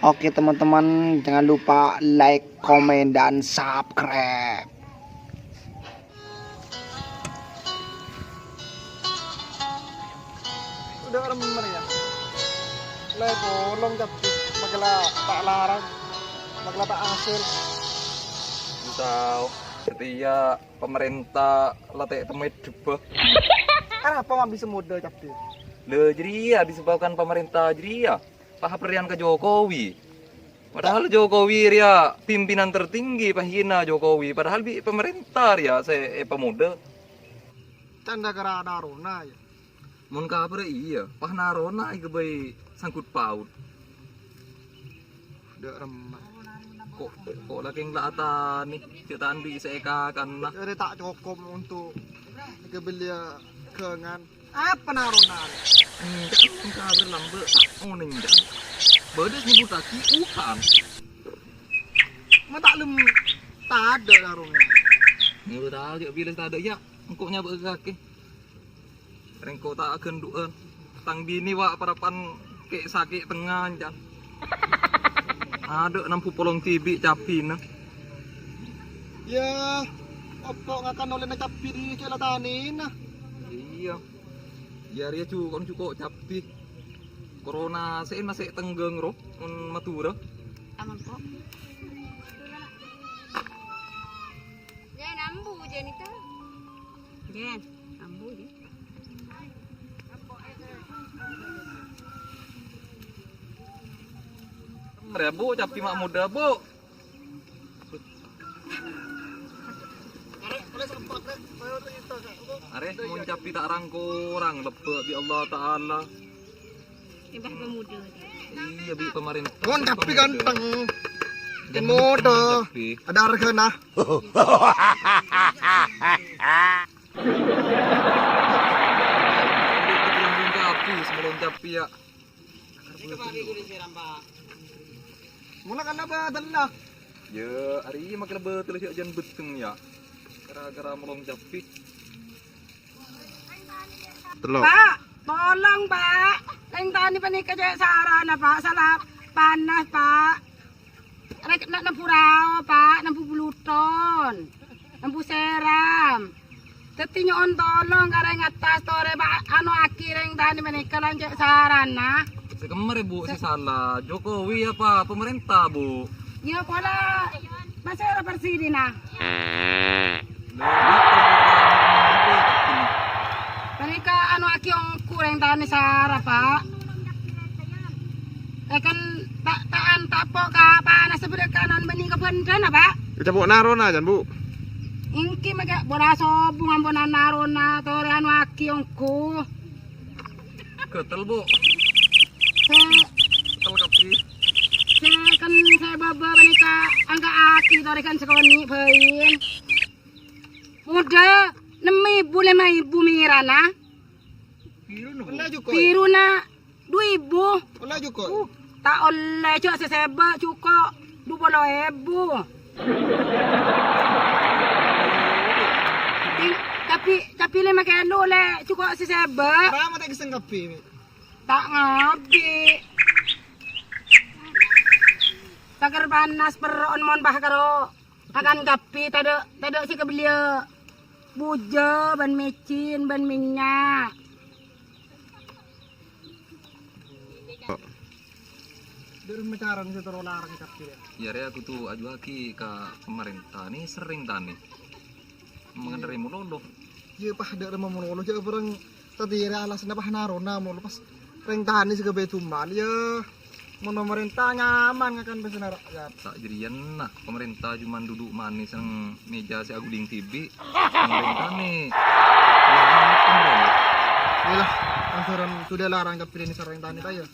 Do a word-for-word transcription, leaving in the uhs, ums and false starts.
Oke, teman-teman, jangan lupa like, komen, dan subscribe. Udah remer ya. Lah, tolong, Cak. Makkèla ta' larang. Makkèla ta' asil. Tao, setia pemerintah la ta' temmo è dâbâ. Arapa ma' bisa modâ, Cak? Lho, jârèya disebabkan pemerintah jârèya. Pahaperrèyan ka Jokowi. Padahal Jokowi rèya pimpinan tertinggi, pahina Jokowi. Padahal bi' pemerintah rèya sè èpamodâ. Canda kara narona, ya. Mon kabarra iyâ, pas narona èghâbây sangghut paut. Dâ' remma. Ko', ko' lakèng la atani, cè' ta' andi' sè èkakanna. Arè ta' cokop untuk èghâbâliyâ ghângan. Apa narona? Enjâ', mon kabarra lambâ' ta' onèng, jâ'. Bâdâ sè nyebbhuttaghi Wuhan. Ma' ta' lem tadâ' narona. Nèko tao jâ' bilâ tadâ', yâ. Engko' nyabâ' kakè. Rèng ko' ta' aghândhu'ân. Tang binè wa' parappa'na kè' sakè' tengnga, can. Adâ' nambu polong dhibi' cabbhina. Ya, apa ngakan ollèna cabbhi dhi' cè' la tanèna? Iyâ. Yâ, rèya jhuko', jhuko' cabbhi. Corona sè nasè' tengghâng ro, mon Madhurâ. Aman, kok. Jân, ambu, jân itu. Jân, ambu, jân. Rèya, Bu, cabbhi ma' modâ, Bu. Arè, mon cabbhi ta' rang-korang, lebbâ' bi' Allah Ta'ala. Iyâ, bi' pemarènta. Mon cabbhi ganteng. Ganteng modâ. Cabbhi. Ada arghâna. Kabhi, sebelum cabbhi, yâ. Mula kan apa telah? Yâ, arè makkèla bâtèl sè jân bhâteng, yâ. Gara-gara molong cabbhi. Tello'. Pak, tolong, Pak. Rèng tanè panèka cè' sarana, Pak. Sala panas, Pak. Rèk na-, nembu rao, Pak. Nembu buluton. Nembu sèram. Dhâddhi nyo'on tolong ka rèng attas torè, Pak. Anoaghi rèng tanè panèka la cè' sarana. Sè kemma rè, Bu, sè sala? Jokowi apa pemerintah, Bu? Yâ, pola pasèra presidenna. Panèka anoaghi ongghu rèng tanè sara, Pak. Eh, kan ta', ta'an tapo' ka panas sabâdâ kanan bânnè ka bhândhâna, Pak. Ècapo' narona, jân, Bu. Èngghi mèka' bola sobung ampon narona, torè anoaghi ongghu. Gâtel, Bu. Sè, gâtel kabbhi. Sè kan sè bâbâ panèka angka'aghi torè kan sakonè' bhâi. Modâ nem èbu lèma èbu mèrana. Biruna, Bu. Biruna du èbu. Ollè jhuko'. Uh, ta' ollè, jhuko' sè sèbâ', jhuko' du polo èbu. Ting-, cabbhi, cabbhi lèma kèlo, lè, jhuko' sè sèbâ'. Rama ta' gesseng kabbhi. Ta' ngabhi. Taker panas perro'en mon pas karo ngakan kabbhi, tadâ', tadâ' sè èkabelliyâ bujâ, bân mècin, bân mènnya'. Dâ' remma carana sè terro larang kabbhi, yâ. Yâ, rèya kodhu ajuwâghi ka pamarènta, nèser rèng tanè. Mangan rè malolo. Yâ, pas dâ' remma malolo, jhâ' bhâreng tadhiri alasanna pas narona malolo, pas rèng tanè sè ghâbây dumal, yâ. Mon pamarènta nyaman ngakan pèssèna ra'yat. Ta' jârèya, pamarènta coma dudu' manè sè neng mèja sè aghuling dhibi'. Pamarènta nè. Iyâlah, lantaran sodâ larang kabbhi nèser rèng tanè, ta' yâ?